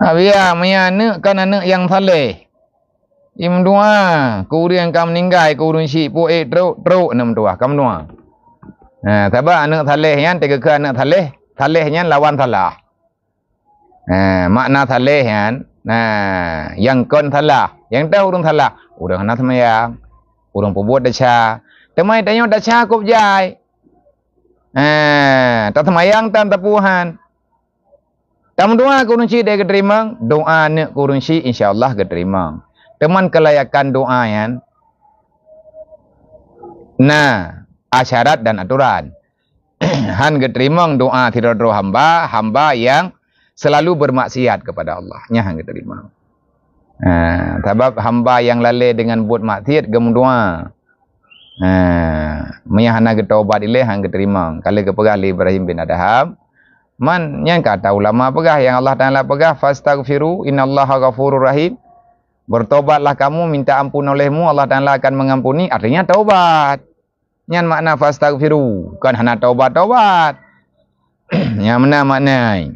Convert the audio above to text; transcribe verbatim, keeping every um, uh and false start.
Abia, meuya aneuk kan aneuk nyang saleh. Imeudoa keu ureuëng ka meuninggai, keu ureuëng syik, puék trok-trok aneuk meudoa, ka meudoa. Ha, sabab aneuk saleh nyan teukeukeu aneuk saleh, saleh nyan lawan salah. Ha, makna saleh nyan, nah, nyang kon salah. Nyang teuh ureuëng salah, ureuëng hana seumayang, ureuëng peubuet desya. Teuma tanyoe desya kôb jai. Ha, taseumayang tan tapuhan. Tameudoa keu ureuëng syik deh geuteurimong, doa neuk keu ureuëng syik insya Allah geuteurimong. Teuma keulayakan doa nyan na syarat dan aturan. Han geuteurimong doa sidroe-droe hamba, hamba nyang selalu bermaksiat kepada Allah. Nyan han geuteurimong. Ha, sabab hamba nyang lalée dengan buet maksiat geumeudoa. Ha, meunyo hana geutobat ilée han geuteurimong. Ka lheueh geupeugah lé Ibrahim bin Adham, man nyang ka ata ulama peugah, nyang Allah Taala peugah, "Fastaghfiru innallaha ghafurur rahim." Bertobatlah kamu, minta ampun olehmu, Allah Taala akan mengampuni. Artinya taubat. Nyan makna fastaghfiru, kon hana taubat-taubat. Nyang meunan makna.